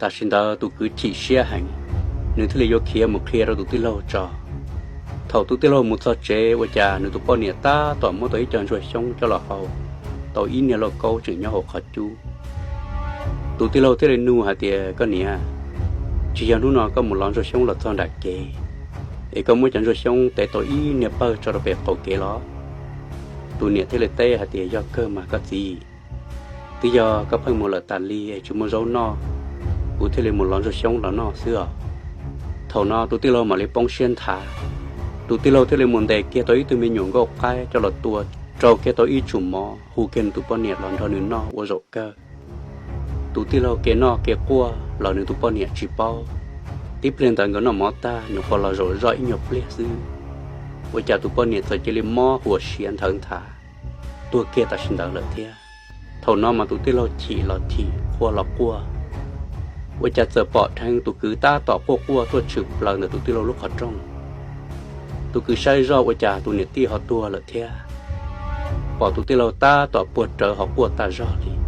Tam sim ntawd tus kwv chim siab heev, nws thiaj li yuav khiav mus qhia rau tus tij laug tso. Thaum tus tij laug mus txog tsev ua cas nws tus poj niam tab tom muab tau ib co ntsuag xyoob coj los hau tau ib niag lauj kaub tseem nyob hauv qhov cub. Tus tij laug thiaj li nug hais tias, Koj niam, tsis yog hnub no koj mus lov ntsuag xyoob los txog nram kev es koj muab cov ntsuag xyoob tev tau ib niag pawg tso rau pem qaum kev los? Tus niam thiaj li teb hais tias, Yog kawg mas koj txiv, twb yog koj pheej mus lawm tas li es tsis muaj zaub noj, kuv thiaj li mus lov ntsuag xyoob los noj xwb os. Thaum no tus tij laug mam li poob siab nthav. Tus tij laug thiaj li mus ntes kiag tau ib tug me nyuam nkauj qaib coj los tua, rau kiag tau ib tsum mov, hu kiag nws tus poj niam los nrog nws noj ua zaum kawg. Tus tij laug kev noj kev quaj los nws tus poj niam tsis paub. Tib pliag ntawd nkawd noj mov tag nyuam qhuav los zaum zoj ib nyuag pliag xwb, ua cas tus poj niam txawm cia li mob huam siav nthawv nthav, tuag kiag tam sim ntawd lawm thiab. Thaum no mas tus tij laug chim los chim, quaj los quaj, ua cas txawm pom dheev tus kwv tab tom quaj quaj tuaj tshwm plaws ntawm tus tij laug lub qhov rooj. Tus kwv saib zoj ua cas tus niam tij ho tuag lawm thiab. Pom tus tij laug tab tom puag rawv ho quaj tag zog li.